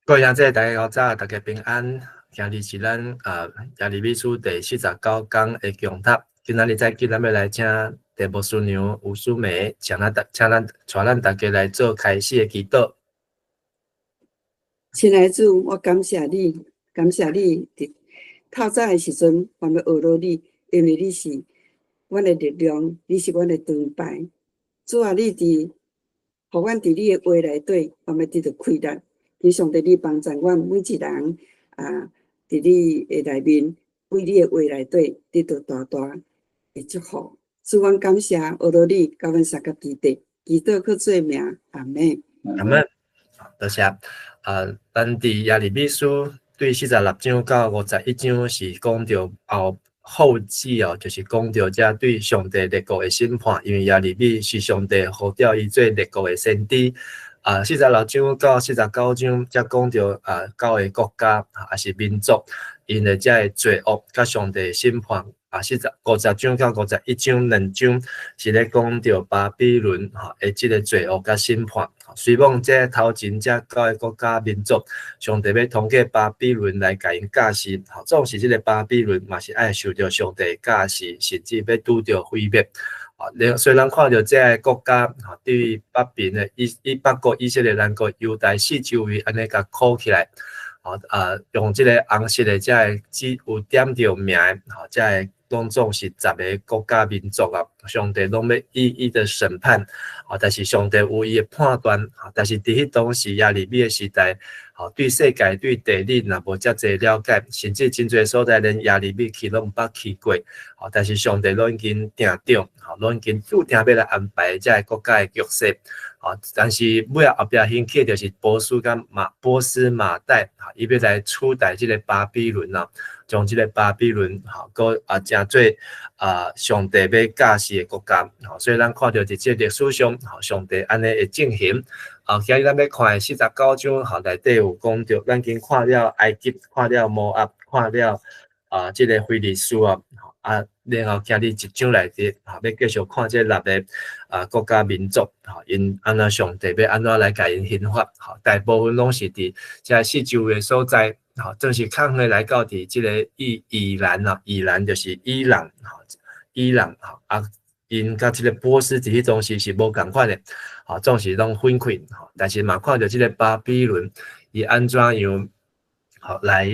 各位兄弟，大家好早，大家平安。今日是咱耶利米書第四十九講的共讀。今仔日再見，咱欲來請鄭牧師娘吳淑梅，請咱大家來做開始的祈禱。親愛主，我感謝你，感謝你佇透早的時陣，我欲學落你，因為你是阮的力量，你是阮的盾牌。主啊，你佇，予阮佇你的話內底，我欲得著氣力。求上帝，你幫助阮每一人啊，佇你的內面，為你的話內底得著大大的祝福。主，阮感謝學落你，佮阮相佮基地，祈禱靠主名，阿門。阿門。多謝。咱佇耶利米書對46章到51章是講著後記哦，就是講著遮對上帝列國的審判，因為耶利米是上帝呼召伊做列國的先知。46章到49章，才講著九个國家，抑是民族，𪜶的遮个罪惡佮上帝審判。50章到51章兩章是咧講著巴比倫吼的這个罪惡佮審判。雖罔這頭前這九个國家民族，上帝欲通過巴比倫來共𪜶教示，吼，總是這个巴比倫嘛是愛受著上帝的教示，甚至欲拄著毀滅。所以咱看著這个國家，吼，對北邊的北國以色列南國猶大四周圍按呢共箍起來，吼，用這个紅色的這个只有點著名的，吼，這个攏總是十个國家民族啊，上帝攏欲一一的審判，啊，但是上帝有伊的判斷，啊，但是佇彼當時耶利米的時代，吼，對世界對地理若無遮濟了解，甚至真濟所在連耶利米去攏毋捌去過，吼，但是上帝攏已經定著，吼，攏已經注定欲來安排這个國家的局勢，吼，但是尾仔後壁興起就是波斯佮馬波斯馬代，吼，伊欲來取代這个巴比倫啊。將這个巴比倫吼，閣成做上帝欲教示的國家，吼，所以咱看著佇這歷史上，吼，上帝按呢會進行。今日咱欲看的四十九章，吼，內底有講著，咱已經看了埃及，看了摩押，看了這个非利士啊，然後今日一章內底，吼，欲繼續看這六个國家民族，吼，𪜶按怎上帝欲按怎來共𪜶刑罰，吼，大部分攏是佇這四周圍所在。吼，正是較遠來到佇這个伊蘭啊，伊蘭就是伊朗，吼，伊朗，吼，𪜶佮這个波斯佇彼當時是無仝款的，吼，總是攏分開，吼，但是嘛看著這个巴比倫，伊按怎樣，吼，來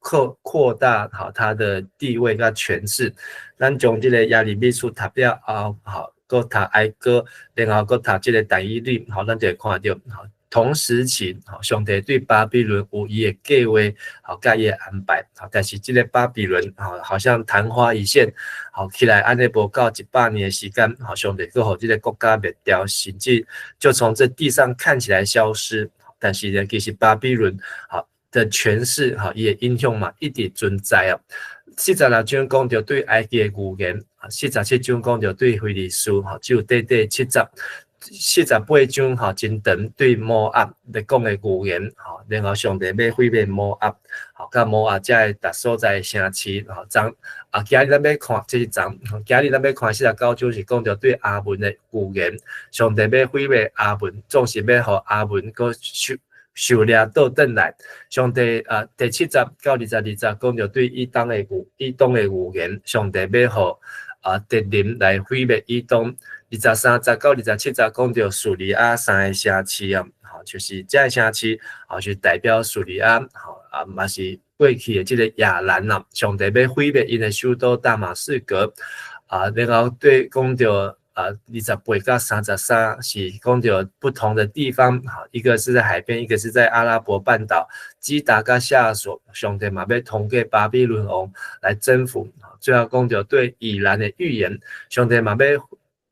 擴大吼他的地位佮權勢。咱將這个耶利米書讀了後，吼，閣讀哀歌，然後閣讀這个但以理，吼，咱就會看著，吼。同時期，上帝對巴比倫有伊的計劃，吼，佮伊的安排，但是這个巴比倫，吼，好像曇花一現，吼，起來按呢無夠100年的時間，吼，上帝閣予這个國家滅掉，甚至就從這地上看起來消失，但是呢，其實巴比倫，吼的權勢，吼，伊的影響嘛，一直存在哦。46章講著對埃及的預言，47章講著對非利士，吼，只有短短7節。48章吼，真長對摩押咧講的預言吼，然後上帝欲毀滅摩押，吼，佮摩押遮个逐所在的城市吼，昨今日咱欲看，這是昨，今日咱欲看四十九章是講著對亞汶的預言，上帝欲毀滅亞汶，總是欲予亞汶閣受掠倒轉來。上帝第7節到22節講著對以東的預言，上帝欲予敵人來毀滅以東。23節到27節講著敘利亞三個城市啊，吼，就是這个城市，吼，是代表敘利亞，吼，嘛是過去的這个亞蘭啊，上帝欲毀滅𪜶的首都大馬士革，然後對講著28到33是講著不同的地方，吼，一個是在海邊，一個是在阿拉伯半島，基達佮夏瑣，上帝嘛欲通過巴比倫王來征服，最後講著對以蘭的預言，上帝嘛欲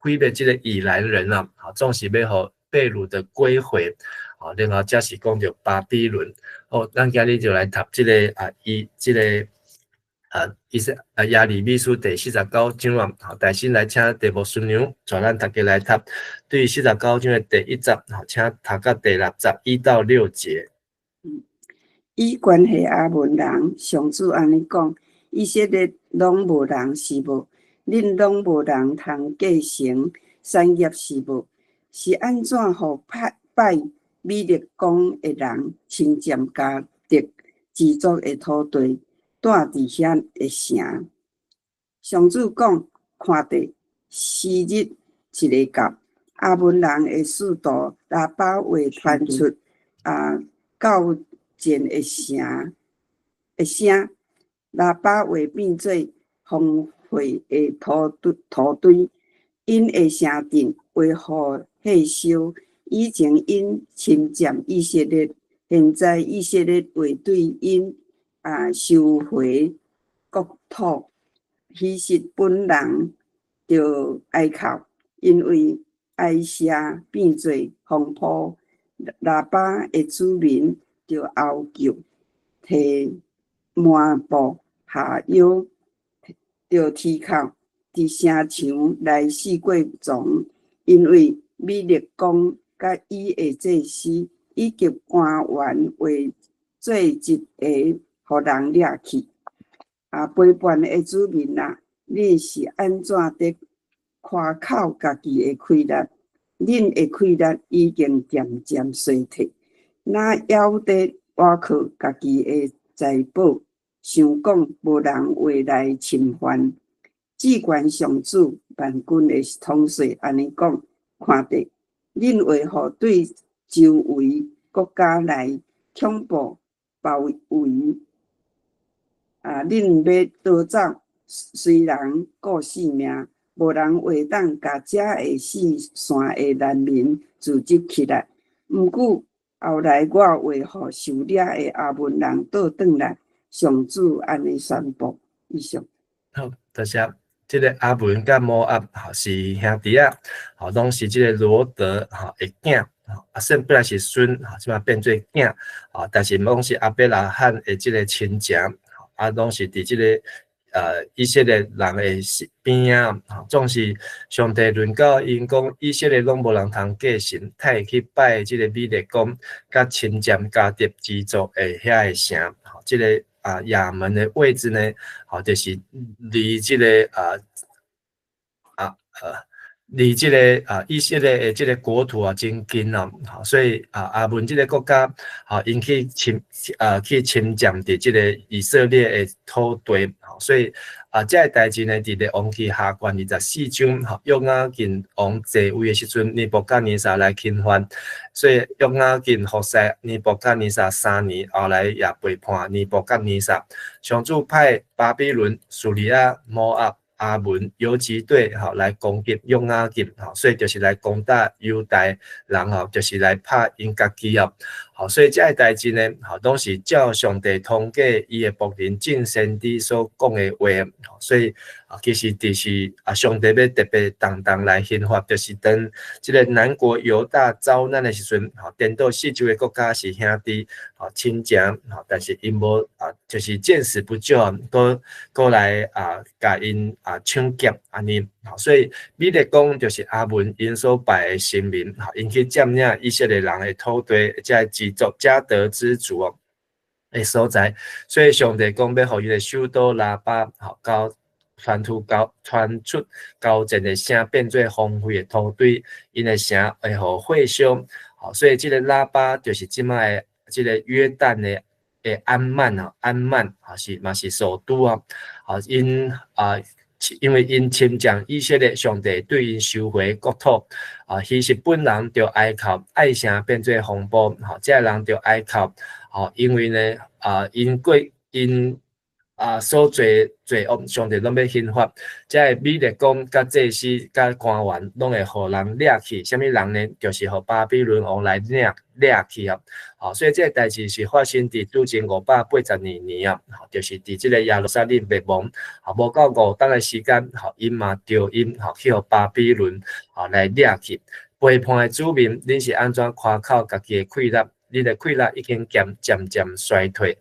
毀滅這个以蘭人啊，吼，總是欲予被擄的歸回，吼，然後這是講著巴比倫，好，咱今日就來讀這个伊這个伊斯耶利米書第四十九章啊，好，大先來請鄭牧師娘帶咱大家來讀，對四十九章的第一節，好，請讀到第六節，1到6節。以關係亞汶人，上主按呢講：以色列攏無人是無？恁攏無人通繼承產業是無？是按怎予歹米勒公的人侵占迦得支族的土地，住佇遐的城。上主講：看著時日一下到，亞捫人的首都拉巴會傳出交戰的聲的聲，拉巴會變做荒廢的土堆土堆，𪜶的城鎮會予火燒。以前𪜶侵佔以色列，現在以色列會對𪜶收回國土。彼實本人著哀哭，因為哀舍變做荒坡，拉巴的子民著哀叫，提幔布下腰，著啼哭，佇城牆內四過傱，因為米勒公佮伊的祭司以及官員會做一个予人掠去。背叛的子民啊，恁是按怎得誇口家己的氣力？恁的氣力已經漸漸衰退，哪曉得倚靠家己的財寶，想講無人會來侵犯。至懸上主萬軍的統帥按呢講：看著，恁會予對周圍國家來恐怖包圍。恁欲逃走，隨人顧性命，無人會當共遮的四散的難民組織起來。毋過後來我會予受掠的亞捫人倒轉來，上主按呢宣布。以上。好，多謝。這个亞捫佮摩押吼是兄弟仔，吼攏是這个羅得吼的囝，啊，算本來是孫，吼這擺變做囝，啊，但是攏是亞伯拉罕的這个親情，啊，攏是佇這个以色列人的邊仔，吼，總是上帝論到𪜶講以色列攏無人通繼承，太會去拜這个米勒公，佮侵佔迦得支族的遐个城，吼，這个亞捫的位置呢，吼，就是離這个離這个以色列的這个國土啊真近啊，吼，所以亞捫這个國家，吼，𪜶去侵佔佇這个以色列的土地，吼，所以這个代誌呢，佇列王記下卷24章，吼，約雅敬王在位的時陣，尼布甲尼撒來侵犯，所以約雅敬服侍尼布甲尼撒3年，後來也背叛尼布甲尼撒，上主派巴比倫、敘利亞、摩押、亞捫游擊隊吼來攻擊約雅敬吼，所以就是來攻打猶大人吼，就是來拍𪜶家己哦。好，所以這个代誌呢，吼，攏是照上帝通過伊的僕人眾先知所講的話，所以其實就是上帝欲特別重重來刑罰，就是當這个南國猶大遭難的時陣，吼，顛倒四周的國家是兄弟，吼，親情，吼，但是𪜶無就是見死不救，閣閣來共𪜶搶劫按呢，吼，所以米勒公就是亞捫𪜶所拜的神明，吼，𪜶去佔領以色列人的土地，這个支族迦得支族哦的所在，所以上帝講欲予伊的首都拉巴，吼，交傳出交戰的聲，變做荒廢的土堆，𪜶的城會予火燒，吼，所以這个拉巴就是這擺的這个約旦的安曼啊，安曼也是嘛是首都啊，因為𪜶侵佔以色列，上帝對𪜶收回國土，彼實本人著哀哭，艾城變做荒坡，吼，這个人著哀哭，吼，因為呢，𪜶過𪜶所做罪惡，上帝攏欲刑罰，這个米勒公佮祭司佮官員，攏會予人掠去，啥物人呢？就是予巴比倫王來掠掠去啊！吼，所以這个代誌是發生佇主前582年啊，就是佇這个耶路撒冷滅亡，無夠5冬的時間，吼，𪜶嘛著𪜶，吼，去予巴比倫，吼來掠去。背叛的子民，恁是按怎誇口家己的氣力？恁的氣力已經漸漸漸衰退。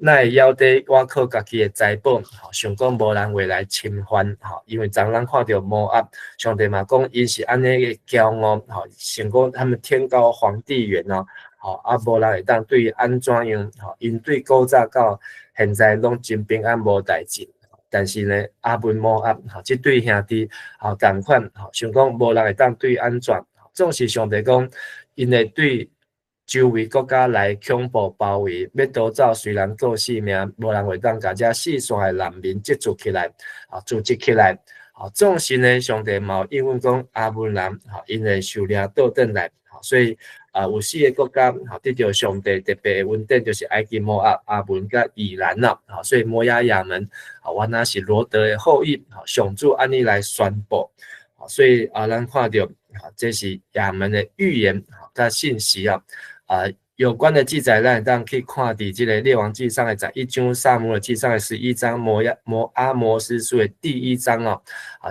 哪會曉得倚靠家己的財寶？想講無人會來侵犯，吼，因為昨咱看著摩押，上帝嘛講𪜶是按呢个驕傲，吼，想講他們天高皇帝遠哦，吼，無人會當對伊按怎樣，吼，𪜶對古早到現在攏真平安無代誌，但是呢，亞捫摩押，吼，這對兄弟，吼，仝款，吼，想講無人會當對伊按怎，總是上帝講，𪜶會對。周圍國家來恐怖包圍，欲逃走雖然顧性命，無人會當共遮四散的難民集聚起來，組織起來。縱使呢，上帝嘛有應允講亞捫人，𪜶會受掠倒轉來，所以有四个國家，得著上帝特別的恩典，就是埃及、摩押、亞捫佮以攔啦，所以摩押亞捫，原來是羅得的後裔，上主按呢來宣布，所以咱看著，這是亞捫的預言佮信息啊，有關的記載，咱會當去看佇這个列王紀上的11章，撒母耳記上的11章，摩押摩阿摩司書的第一章哦，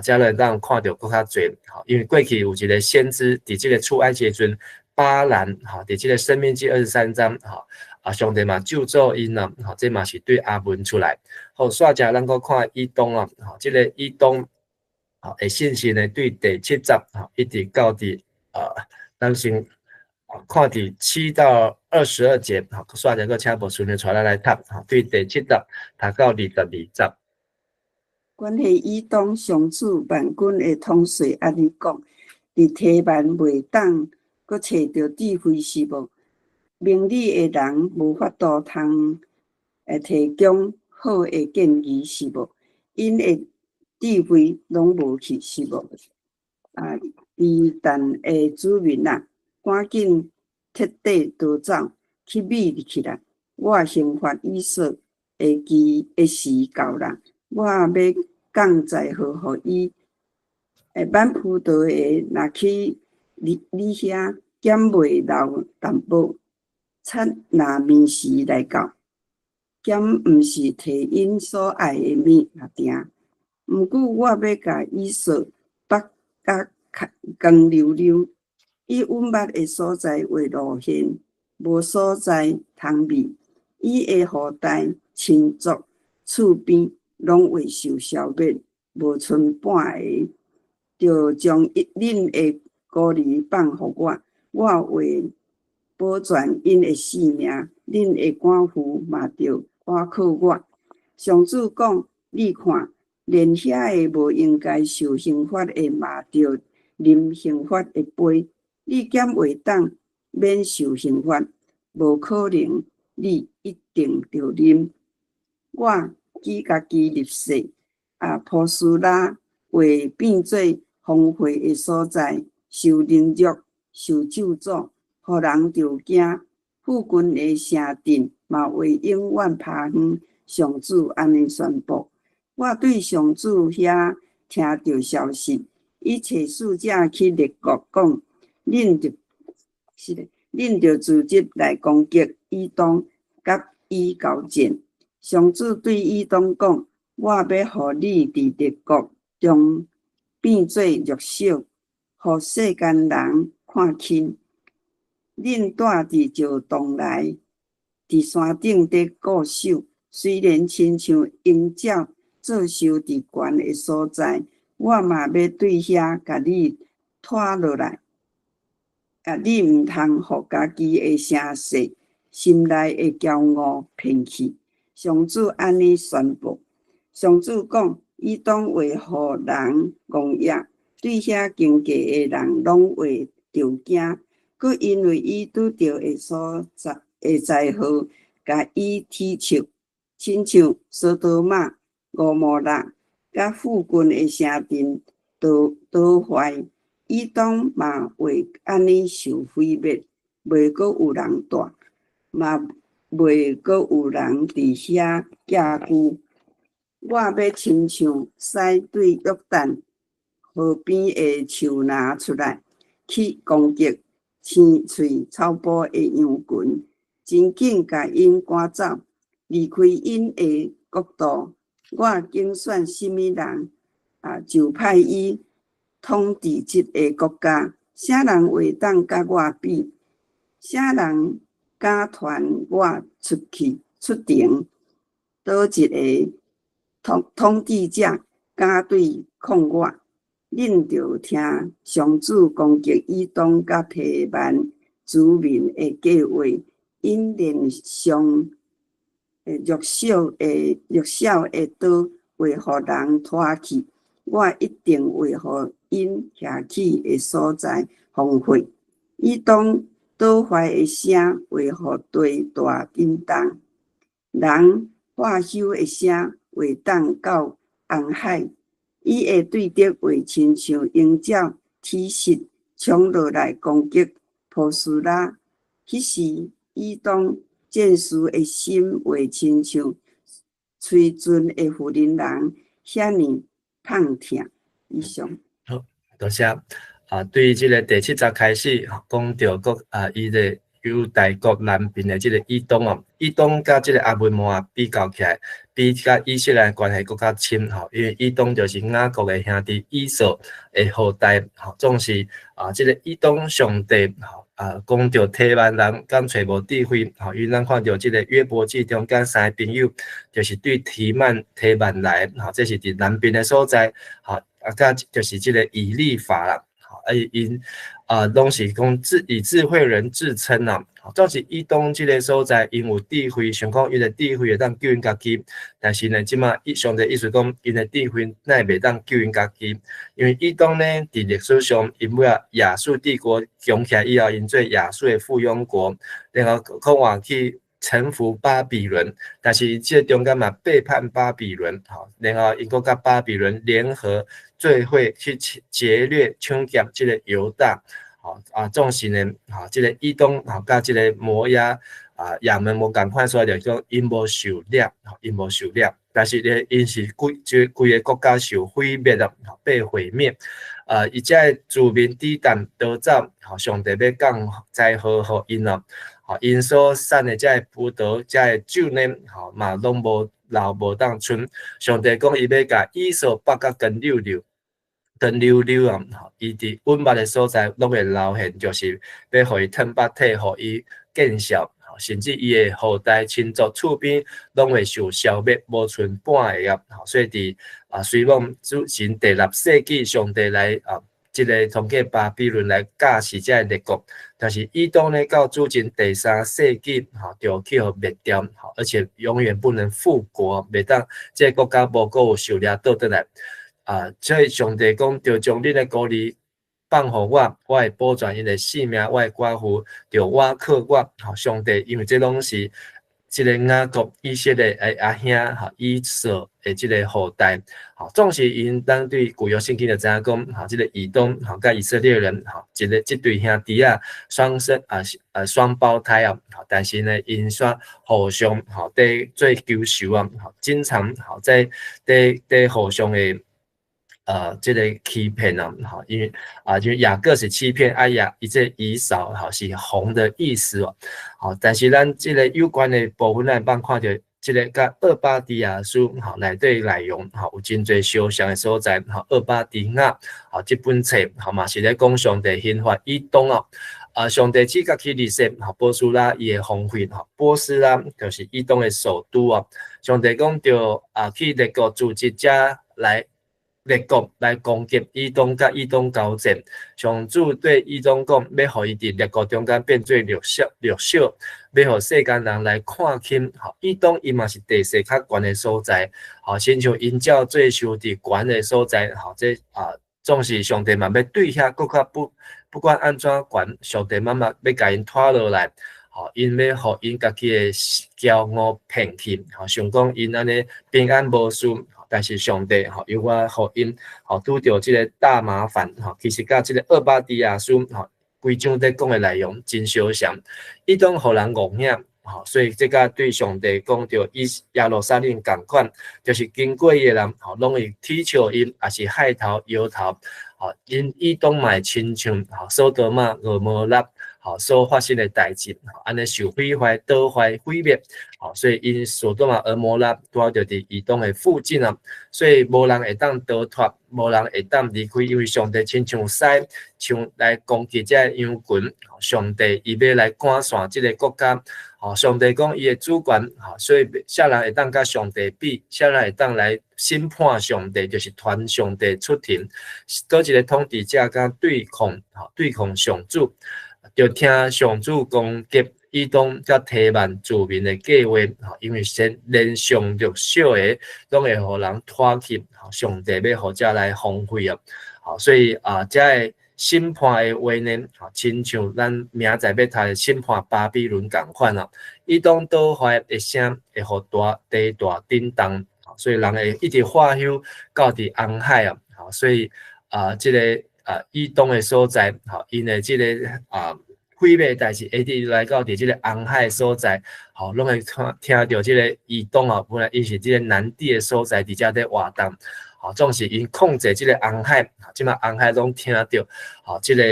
遮咱會當看著閣較濟，因為過去有一個先知佇這个出埃及的時陣，巴蘭，佇這个申命記23章，上帝嘛咒詛𪜶啊，這嘛是對亞捫出來。好，煞者咱閣看以東啊，這个以東，的信息呢，對第七節，一直到佇咱先看佇7到22節，煞者閣請牧師呢帶咱來讀，對第七節讀到22節。關係以東上主萬軍的統帥按呢講：佇提幔袂當閣揣著智慧是無？明理的人無法度通提供好的建議是無？𪜶的智慧攏無去是無？底但的子民啊，趕緊徹底逃走，去秘起來。我刑罰以掃的期的時到啦，我欲降災禍予伊。挽葡萄的若去你你遐，減袂留淡薄；賊若暝時來到，減毋是提𪜶所愛的物定。毋過我欲共以掃縛甲光溜溜。伊隱密的所在會露現，無所在通秘。伊的後代、親族、厝邊，攏會受消滅，無賰半个。著將恁的孤兒放予我，我會保全𪜶的性命。恁的寡婦嘛著倚靠我。上主講：你看，連遐個無應該受刑罰的，嘛著啉刑罰的杯。你敢會當免受刑罰？無可能，你一定著啉。我舉家己立誓，波斯拉會變做荒廢的所在，受凌辱、受咒詛，予人著驚。附近的城鎮嘛會永遠拋荒。上主按呢宣布。我對上主遐聽著消息，伊差使者去列國講。恁就是咧，恁著組織來攻擊以東，佮伊交戰。上主對以東講：我欲予你佇列國中變做弱小，予世間人看輕。恁住佇石洞內，佇山頂咧固守。雖然親像鷹鳥做岫佇懸的所在，我嘛欲對遐共你拖落來。你毋通予家己的聲勢、心內的驕傲騙去。上主按呢宣布。上主講：以東會予人戇壓，對遐經過的人攏會著驚。閣因為伊拄著的所在的災禍，共伊啼笑，親像索多瑪、蛾摩拉，佮附近的城鎮都倒壞。以東嘛會按呢受毀滅，袂閣有人住，嘛袂閣有人佇遐寄居。我欲親像獅對約旦河邊的樹林出來，去攻擊青翠草埔的羊群，真緊共𪜶趕走，離開𪜶的國度。我揀選啥物人，就派伊統治這个國家。啥人會當佮我比？啥人敢傳我出去出庭？佗一个統治者敢對抗我？恁著聽上主攻擊以東佮提幔子民的計劃，𪜶連上弱小的刀會予人拖去，我一定會予𪜶徛起的所在荒廢。以東倒壞的聲會予地大震動，人喝休的聲會當到紅海。伊的對敵會親像鷹鳥體實衝落來攻擊波斯拉。彼時，以東戰士的心會親像催盡的婦人遐爾痛疼。以上。好，多謝。啊，對這个第七節開始講著閣啊，伊個猶大國南邊的這个以東哦，以東佮這个亞捫摩押比較起來，比佮以色列關係閣較深吼，因為以東就是雅各的兄弟以掃的後代吼，總是啊，這个以東上帝吼啊，講著提幔人敢揣無智慧吼，因為咱看著這个約伯記中間三个朋友，就是對提幔提幔來吼，這是佇南邊的所在吼，啊，佮就是這个以利法啦。啊，𪜶啊，攏是講智以智慧人自稱啊，總是以東這个所在，𪜶有智慧，想講伊的智慧會當救𪜶家己，但是呢，這馬上帝意思講，𪜶的智慧哪會袂當救𪜶家己？因為以東呢，佇歷史上，𪜶尾仔亞述帝國強起來以後，𪜶做亞述的附庸國，然後閣換去臣服巴比倫，但是這個中間嘛背叛巴比倫，吼，然後𪜶閣佮巴比倫聯合做伙去劫掠搶劫這个猶大，吼啊，總是呢，吼，這个以東吼佮這个摩押啊亞捫無仝款，所以就講𪜶無受掠，吼，𪜶無受掠，但是呢，𪜶是規這規个國家受毀滅了，被毀滅。啊，伊這个住民底旦逃走，吼，上帝欲降災禍予𪜶咯。吼，𪜶所產的這个葡萄、這个酒呢，吼嘛攏無老無當春。上帝講伊欲共以掃縛甲乾溜溜、乾溜溜啊！吼，伊佇隱密的所在攏會流現，就是欲予伊褪腹體，予伊見笑。甚至伊的後代親族厝邊攏會受消滅，無賰半个啊！所以佇啊，雖罔主前第六世紀，上帝來啊，這个通過巴比倫來教示這个列國，但是以東呢，到主前第三世紀，吼，就去予滅掉，吼，而且永遠不能復國，袂當這个國家無閣有受掠倒轉來。啊，所以上帝講，著將恁的孤兒放予我，我會保全𪜶的性命，我的寡婦著倚靠我。吼，上帝，因為這攏是這个雅各以色列的阿兄，吼，以掃的這个後代，吼，總是𪜶咱對舊約聖經就知影講，吼，這个以東，吼，佮以色列人，吼，一个這對兄弟仔雙生啊，雙胞胎啊，吼，但是呢，𪜶煞互相吼，佇做仇仇啊，吼，經常吼在佇佇互相的這个欺騙啊，吼，因為啊，就雅各是欺騙，啊雅伊這以掃吼是紅的意思哦，吼，但是咱這个有關的部分，咱會當看著這个佮俄巴底亞書吼內底內容吼有真濟相像的所在，吼，俄巴底亞吼這本冊吼嘛是咧講上帝刑罰以東哦，啊，上帝只共去立設吼波斯拉伊的荒廢吼，波斯拉就是以東的首都哦，上帝講著啊去列國組織者來。列國來攻擊以東，佮以東交戰。上主對以東講，欲予伊佇列國中間變做弱小，弱小，欲予世間人來看輕。吼，以東伊嘛是地勢較懸的所在，吼，親像鷹鳥做巢佇懸的所在，吼，這啊，總是上帝嘛欲對遐閣較不不管按怎懸，上帝嘛嘛欲共𪜶拖落來，吼，𪜶欲予𪜶家己的驕傲騙去，吼，想講𪜶按呢平安無事。但是上帝吼，猶閣予𪜶吼拄著這个大麻煩吼，其實佮這个俄巴底亞書吼規章咧講的內容真相像，以東予人戇影吼，所以這個對上帝講著以耶路撒冷仝款，就是經過伊的人吼，攏會恥笑𪜶，抑是害頭搖頭吼，𪜶以東嘛會親像吼所多瑪、蛾摩拉吼所發生的代誌，按呢受毀壞、倒壞、毀滅，吼，所以𪜶所多瑪、蛾摩拉拄好就佇以東的附近啊，所以無人會當逃脫，無人會當離開，因為上帝親像獅像來攻擊這个羊群，上帝伊欲來趕散這个國家，吼，上帝講伊的主權，吼，所以啥人會當佮上帝比？啥人會當來審判上帝？就是傳上帝出庭，佗一个統治者敢對抗，吼，對抗上主。就聽上主攻擊以東佮提幔住民的計劃，吼，因為先連上弱小的攏會予人拖去，上帝欲予這來荒廢啊，吼，所以啊，這个審判的話呢，吼，親像咱明仔載欲讀的審判巴比倫仝款哦。以東倒壞的聲會予大地大震動，所以人會一直化休到佇紅海啊，吼，所以啊，這個啊以東的所在，吼，𪜶的這個啊毀滅代誌會直來到佇這個紅海的所在，吼，攏會聽聽著這個以東啊，本來伊是這個南地的所在，佇遮咧活動，吼，總是𪜶控制這個紅海，這擺紅海攏聽著，吼，這個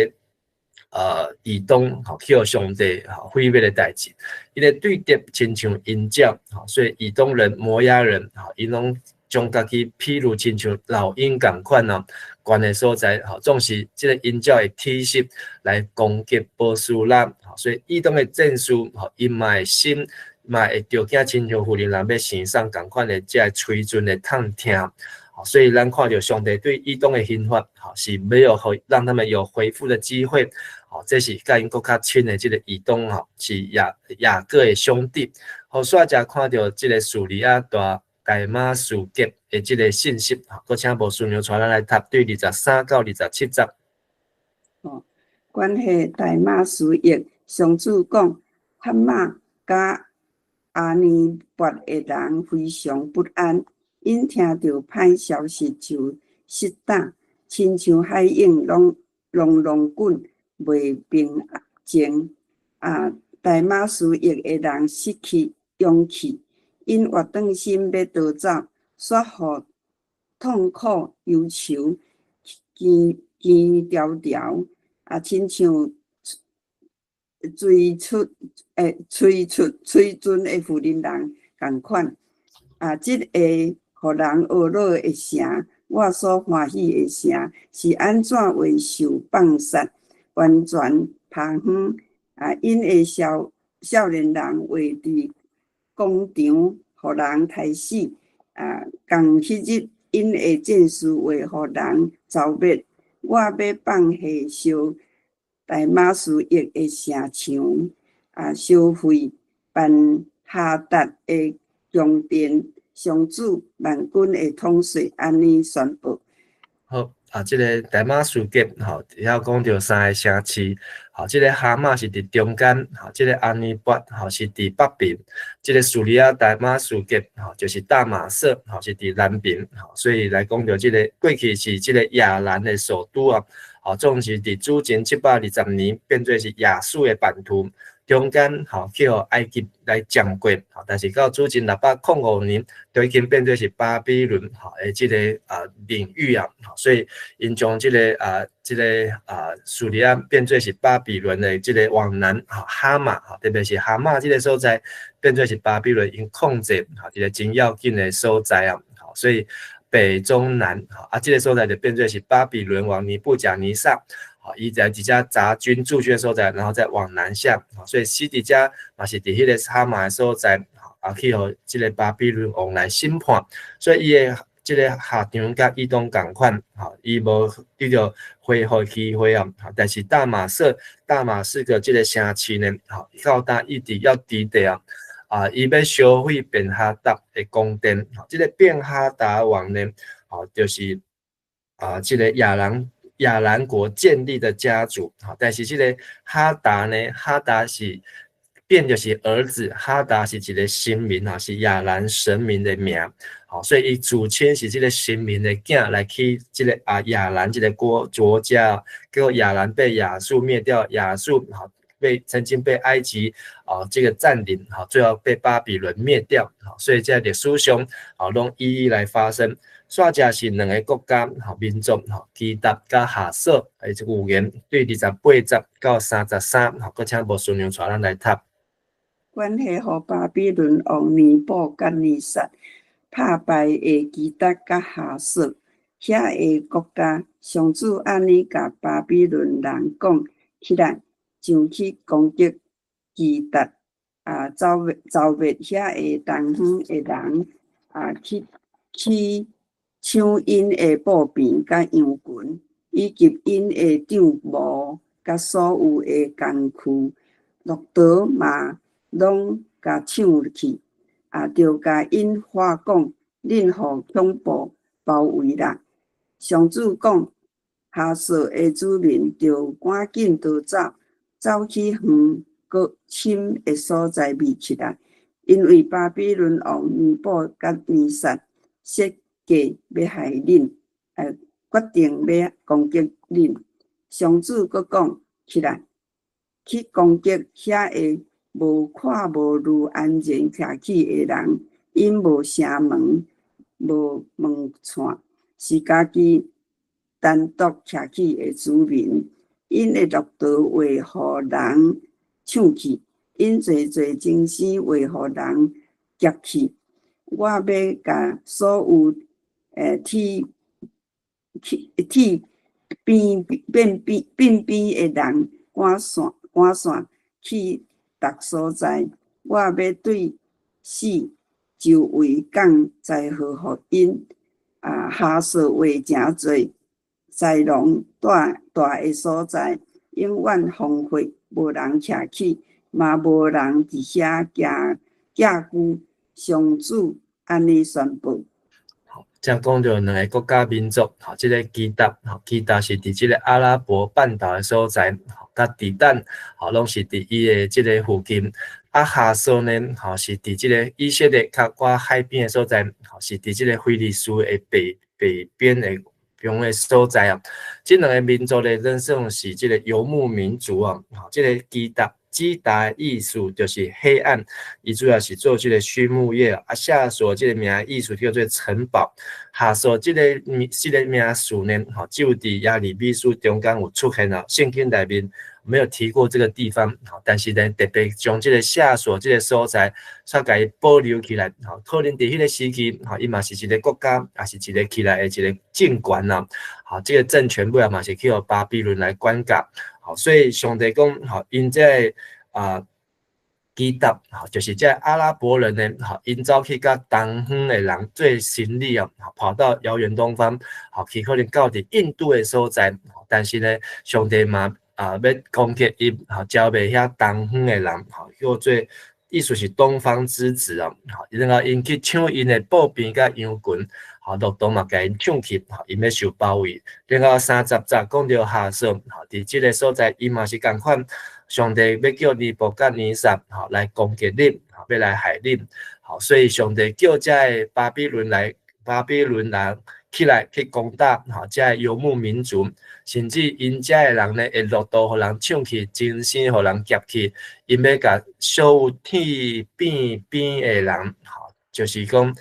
以東吼去予上帝吼毀滅的代誌，伊的對敵親像鷹鳥，吼，所以以東人、摩押人，吼，𪜶攏將家己譬如親像老鷹仝款哦，懸的所在，吼，總是這個鷹鳥會體襲來攻擊波斯拉，吼，所以以東的戰士，吼，𪜶嘛會心嘛會著驚，親像婦人人欲生送仝款的這個催陣的痛疼。所以咱看著上帝對以東的刑罰，吼，是沒有予讓他們有恢復的機會，吼，這是佮𪜶閣較親的這個以東，吼，是雅雅各的兄弟。好，煞才看著這個敘利亞大大馬士革的這個信息，吼，閣請牧師娘帶咱來讀對23到27節。哦，關係大馬士革，上主講，哈馬佮亞尼拔的人非常不安。𪜶聽著歹消息就失膽，親像海湧攏浪浪滾，袂平靜。啊，大馬士革的人失去勇氣，𪜶活轉身欲逃走，煞予痛苦憂愁驚驚牢牢。啊，親像催出欸催出催陣的婦人人仝款。啊，這个予人懊惱的城，我所歡喜的城，是按怎會受放殺，完全拋荒？啊，𪜶的少少年人會佇廣場予人刣死。啊，仝彼日，𪜶的戰士會予人剿滅。我欲放火燒大馬士革的城牆，啊，燒毀便哈達的宮殿。上主萬軍的統帥按呢宣布。好，啊，這個大馬士革，吼，遐講著三個城市，吼，這個哈馬是佇中間，吼，這個亞尼拔，吼，是佇北邊，這個敘利亞大馬士革，吼，就是大馬色，吼，是佇南邊，吼，所以來講著這個過去是這個亞蘭的首都啊，吼，總是佇主前720年變做是亞述的版圖。中間吼去予埃及來佔過，吼，但是到主前605年，就已經變做是巴比倫吼的這個啊領域啊，所以𪜶將這個啊這個啊敘利亞變做是巴比倫的這個往南吼哈馬吼，特別是哈馬這個所在變做是巴比倫𪜶控制吼一個真要緊的所在啊，吼，所以北中南吼啊這個所在就變做是巴比倫王尼布甲尼撒。伊在佇遮雜軍駐軍所在，然後再往南下，所以西底家嘛是佇彼個哈馬的所在，啊去予這個巴比倫王來審判，所以伊的這個下場佮以東仝款，吼，伊無得著恢復機會啊，但是大馬色、大馬士革這個城市呢，吼，到今一直猶佇咧啊，啊，伊欲燒毀便哈達的宮殿，這個便哈達王呢，吼，就是啊，這個亞蘭。亞蘭國建立的家族，但是這個哈達呢？哈達是便就是兒子，哈達是一個神明啊，是亞蘭神明的名，好，所以伊祖先是這個神明的囝來去這個啊亞蘭這個國國家，結果亞蘭被亞述滅掉，亞述吼被曾經被埃及啊這個佔領，吼，最後被巴比倫滅掉，所以這歷史上啊攏一一來發生。煞才是兩个國家吼民族吼，基達佮哈索的這個預言，對28節到33，吼，閣請牧師娘帶咱來讀。關係予巴比倫王尼布甲尼撒拍敗的基達佮哈索遐个國家，上主按呢共巴比倫人講起來，上去攻擊基達，啊，剿滅剿滅遐个東方的人，啊，去去。搶𪜶的布棚佮羊群，以及𪜶的帳幕佮所有的工具，駱駝嘛攏共搶去，也著共𪜶話講，恁予恐怖包圍啦。上主講，哈索的子民著趕緊逃走，走去遠閣深的所在避起來，因為巴比倫王尼布甲尼撒設計欲害恁，決定欲攻擊恁。上主閣講起來，去攻擊遐个無看無慮安然徛起的人，𪜶無城門，無門閂，是家己單獨徛起的子民。𪜶的駱駝會予人搶去，𪜶濟濟精牲會予人劫去。我欲共所有鐵鐵邊變邊變邊的人趕散趕散去逐所在。我欲對四周圍降災禍予𪜶，哈索會成做災囊大大的所在，永遠荒廢，無人徛起，嘛無人佇遐行寄居。上主按呢宣布。好，這講著兩个國家民族，吼，這个基達，吼，基達是佇這个阿拉伯半島的所在，佮底但，吼，攏是佇伊的這个附近。啊，哈索呢，吼，是佇這个以色列較倚海邊的所在，吼，是佇這个非利士的北北邊的中的所在啊。這兩个民族呢，攏算是這个游牧民族啊，吼，這个基達。基達意思就是黑暗，伊主要是做這个畜牧業啊。夏瑣這个名意思叫做城堡。哈索這个名這个名詞呢，吼，只有佇耶利米書中間有出現啊，聖經內面沒有提過這個地方，吼，但是呢，特別將這个夏瑣這个所在，煞共伊保留起來，吼，可能佇彼個時期，吼，伊嘛是一个國家，也是一个起來的一个政權啊，吼，這个政權尾後嘛是去予巴比倫來管轄。好，所以上帝講，吼，𪜶這个基達，吼，就是這阿拉伯人呢，吼，𪜶走去佮東方的人做生理啊，跑到遙遠東方，吼，去可能到佇印度的所在，但是呢，上帝嘛欲攻擊𪜶，吼，剿滅遐東方的人，吼，叫做意思是東方之子啊，吼，然後𪜶去搶𪜶的布匹佮羊群。吼，駱駝嘛，共𪜶搶去，吼，𪜶欲受包圍。然後30節講著哈索，吼，佇這个所在，伊嘛是仝款，上帝欲叫尼布甲尼撒，吼，來攻擊恁，吼，欲來害恁，吼，所以上帝叫這个巴比倫來，巴比倫人起來去攻打，吼，這个游牧民族，甚至𪜶遮的人呢，會駱駝予人搶去，精牲予人劫去，𪜶欲共所有天變邊的人，吼，就是講。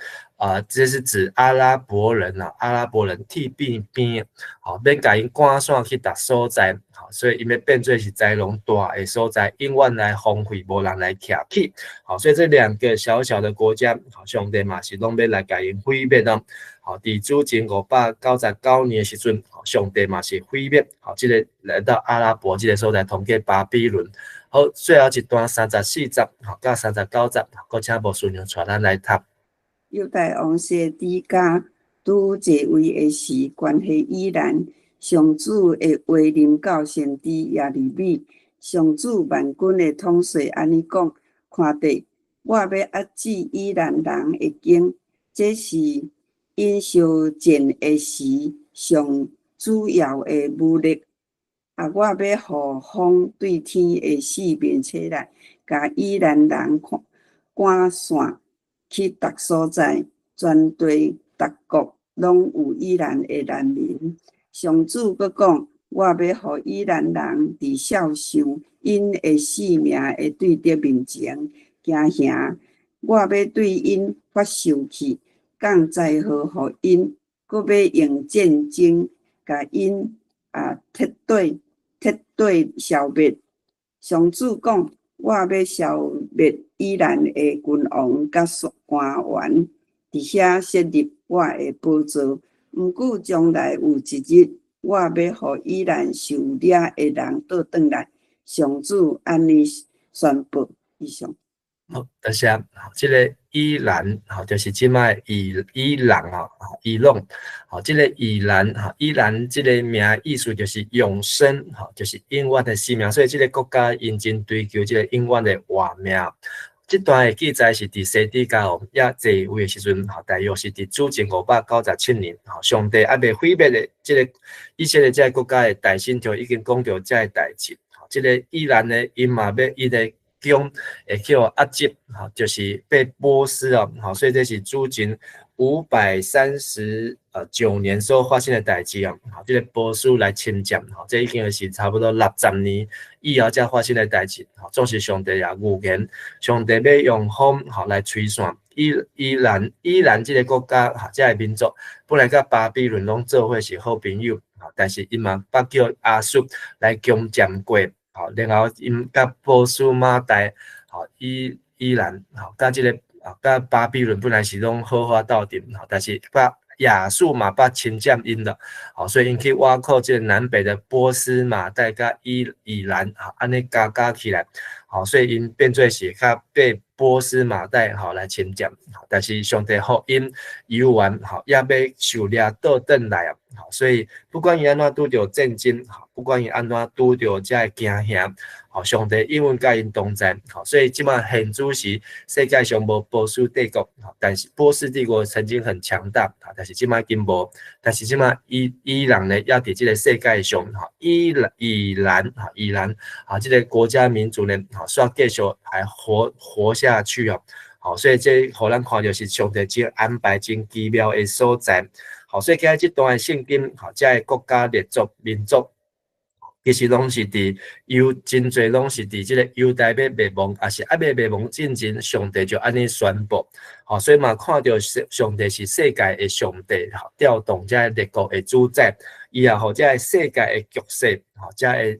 這是指阿拉伯人啊，阿拉伯人剃辮邊，吼，欲共𪜶趕散去逐所在，吼，所以𪜶欲變做是災囊大的所在，永遠來荒廢，無人來徛起，好，所以這兩個小小的國家，好，上帝嘛是攏欲來共𪜶毀滅哦，好，佇主前599年的時陣，上帝嘛是毀滅，好，這个來到阿拉伯這个所在，統計巴比倫。好，最後一段34節，吼，到39節，閣請牧師娘帶咱來讀。猶大王西底家拄坐位的時，關係以蘭，上主的話臨到先知耶利米。上主萬軍的統帥按呢講：看著，我欲壓制以蘭人的弓，這是𪜶相戰的時上主要的武力。啊，我欲予風對天的四面吹來，共以蘭人趕散去逐所在，全地逐國攏有以蘭的難民。上主閣講：我欲予以蘭人佇數想𪜶的性命的對敵面前驚嚇。我欲對𪜶發受氣，降災禍予𪜶，閣欲用戰爭共𪜶徹底徹底消滅。上主講：我欲消滅以蘭的君王佮官員，佇遐設立我的寶座。毋過將來有一日，我欲予以蘭受掠的人倒轉來。上主按呢宣布。以上。好，多謝。這个以蘭，吼，就是這擺伊伊朗啊，伊朗，吼，這个以蘭，吼，以蘭這个名意思就是永生，吼，就是永遠的生命。所以這个國家𪜶真追求這个永遠的活命。這段的記載是佇西底家王猶在位的時陣，吼，大約是佇主前597年，吼，上帝猶未毀滅的這个以色列這个國家的大臣就已經講著這个代誌。這个以蘭呢，𪜶嘛欲伊的宮會去予壓制，吼，就是被波斯哦，吼，所以這是主前539年所發生的代誌哦，吼，這个波斯來侵佔，吼，這已經是差不多60年以後才發生的代誌，吼，總是上帝也預言，上帝欲用風吼來吹散伊蘭這个國家，吼，這个民族本來佮巴比倫攏做伙是好朋友，吼，但是𪜶嘛捌叫亞述來攻佔過，吼，然後𪜶佮波斯瑪代，吼，伊蘭，吼，佮這个啊，佮巴比倫本來是攏好好鬥陣，吼，但是佮亞述嘛捌侵佔𪜶了，吼，所以𪜶去倚靠這个南北的波斯瑪代佮伊蘭，吼，按呢加加起來，吼，所以𪜶變做是較被波斯瑪代吼來侵佔，但是上帝予𪜶猶原吼，猶欲受掠倒轉來啊，吼，所以不管伊按怎拄著戰爭，吼，不管伊按怎拄著這个驚嚇，吼，上帝永遠佮𪜶同在，吼，所以這擺現此時世界上無波斯帝國，但是波斯帝國曾經很強大，但是這擺已經無，但是這擺伊朗呢，猶佇這个世界上，吼，伊蘭，吼，伊蘭，啊，這个國家民族呢，吼，煞繼續還活下去哦，好，所以這予咱看著是上帝真安排真奇妙的所在，好，所以今日這段聖經，吼，這个國家列族民族，其實攏是佇猶真濟攏是佇這个猶大欲滅亡，抑是猶未滅亡進前，上帝就按呢宣布，吼，所以嘛看著上帝是世界的上帝，吼，調動這个列國的主宰，伊也予這个世界的局勢，吼，這个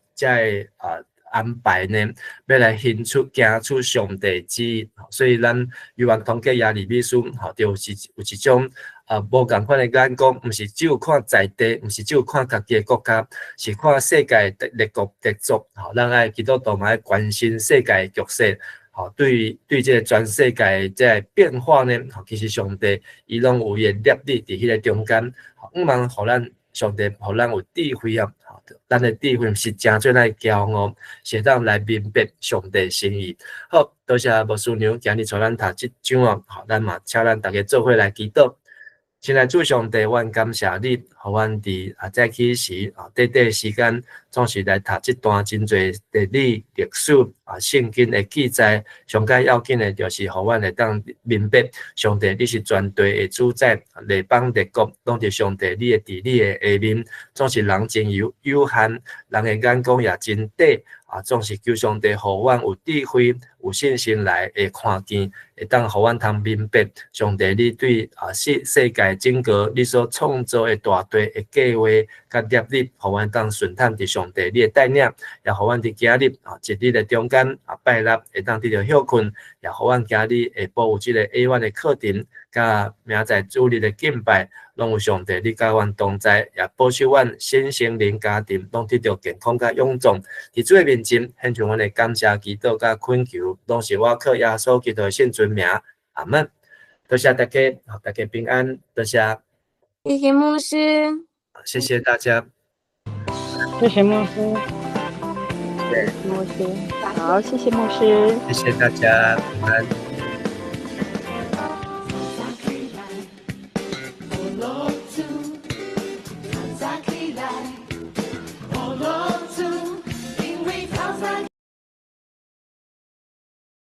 啊安排呢，欲來顯出行出上帝旨意，所以咱猶原通過耶利米書，吼，就是有一種啊無仝款的眼光，毋是只有看在地，毋是只有看家己的國家，是看世界的列國列族，吼，咱愛基督徒嘛愛關心世界的局勢，吼，對這个全世界這个變化呢，吼，其實上帝伊攏有伊的立意佇彼个中間，向望予咱上帝予咱有智慧啊，咱的智慧毋是誠做咱驕傲，是會當來明白上帝心意。好，多謝牧師娘今日帶咱讀這章哦，好，咱嘛請咱逐家做伙來祈禱。親愛主上帝，阮感謝你，予阮佇啊早起時啊短短時間，總是來讀這段真濟地理、歷史啊聖經的記載。上蓋要緊的，就是予阮會當明白，上帝你是全地的主宰，列邦列國攏佇上帝你的治理的下面。總是人真有限，人的眼光也真短。啊，總是求上帝予阮有智慧、有信心來會看見，會當予阮通明白上帝你對啊世界整個你所創造的大地的計劃佮立意，予阮當順坦佇上帝你的帶領，也予阮佇今日啊一日的中間啊拜六會當得著歇睏，也予阮今日會保有這个永遠的課程，佮明仔載主日的敬拜，攏有上帝你佮阮同在，也保守阮身心靈家庭攏得著健康佮勇壯。佇主的面前，獻上阮的感謝、祈禱佮懇求，攏是倚靠耶穌基督的聖尊名。阿門。多謝大家，大家平安。多謝。謝謝牧師。謝謝大家。謝謝牧師。謝謝牧師。好，謝謝牧師。謝謝大家，平安。